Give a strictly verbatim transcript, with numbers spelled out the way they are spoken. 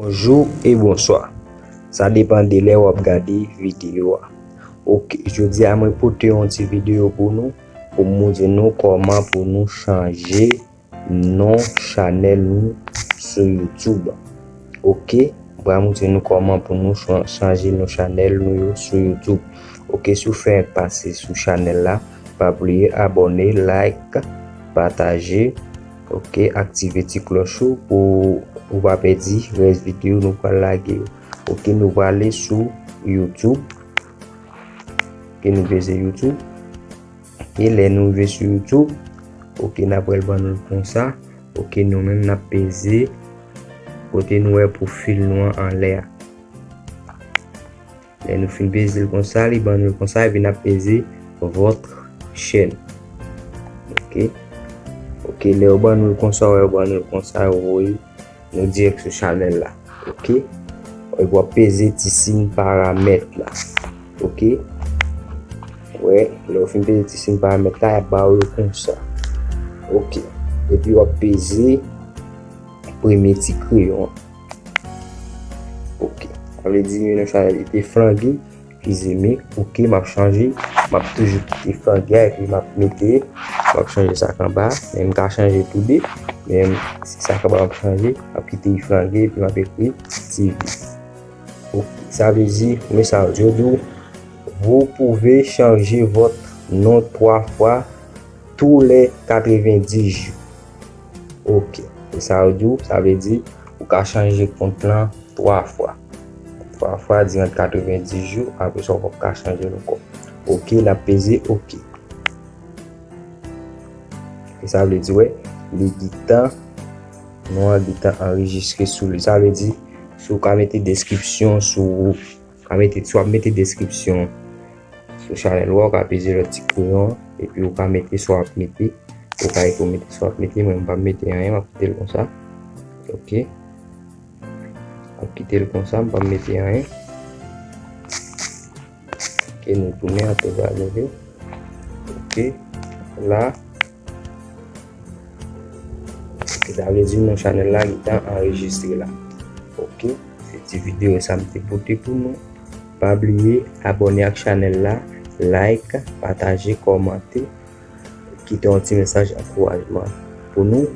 Bonjou e bonswa. Sa depann de lè w ap gade videyo a. Ok, jodi a mwen pote yon ti videyo pou nou, pou m montre nou kòman pou nou chanje non chanèl nou sou YouTube. Ok, m pral montre nou kòman pou nou chanje non chanèl nou yo sou YouTube. Ok, si w fenk pase sou chanèl la, pa bliye abòne, like, pataje, ok, aktive ti klòch ou pou ou pa pèdi rès videyo nou pral lage yo. Ok, nou prale sou YouTube. Ok, nou peze YouTube. Ok, lè nou rive sou YouTube, ok, n ap wè l ban nou l konsa. Ok, nou menm n ap peze kote nou wè pwofil nou an anlè a. Lè nou fin peze l konsa, li ban nou l konsa, epi n ap peze votre chaîne. Ok. Ok, lè yo ban nou l konsa, wè yo ban nou l konsa, yo voye nou dirèk sou chanèl la. Ok. Epi w ap peze ti siy paramèt la. Ok. Wè, lè w fin peze ti siy paramèt la, y ap ba w yo konsa. Ok. Epi w ap peze premye ti kreyon an. Ok. Sa vle di, non chanèl li te flange, eskize m, ok, m ap chanje, m ap toujou kite flange a, epi m ap mete, m ap chanje sa k anba, men m ka chanje tou de, men se sa k anba m ap chanje, m ap kite li flange, epi m ap ekri T V. Ok, sa vle di, men sa yo di w, vous pouvez changer votre nom trois fois tous les quatre-vingt-dix jours. Ok, e sa yo di w, sa vle di, ou ka chanje kont lan twa fwa. Twa fwa diran katrevenndis jou, apre sa w p ap ka chanje l ankò. Ok, n ap peze ok. E sa vle di, wè, li gentan, non an gentan anrejistre sou li. Sa vle di, si w ka mete deskripsyon sou, w ka mete, si w ap mete deskripsyon sou chanèl ou a, w ka peze lòt ti kreyon an, epi w ka mete sa w ap mete, ou ka ekri w mete sa w ap mete, mwen m p ap mete anyen, m ap kite l konsa. Ok. M ap kite l konsa, m p ap mete anyen. Ok, nou tounen, apre sa nou vin. Ok, la. Ok, sa vle di non chanèl la gentan anrejistre la. Ok, se ti videyo sa m te pote pou nou. Pa bliye abòne ak chanèl la, like, pataje, kòmante, kite yon ti mesaj ankourajman pou nou.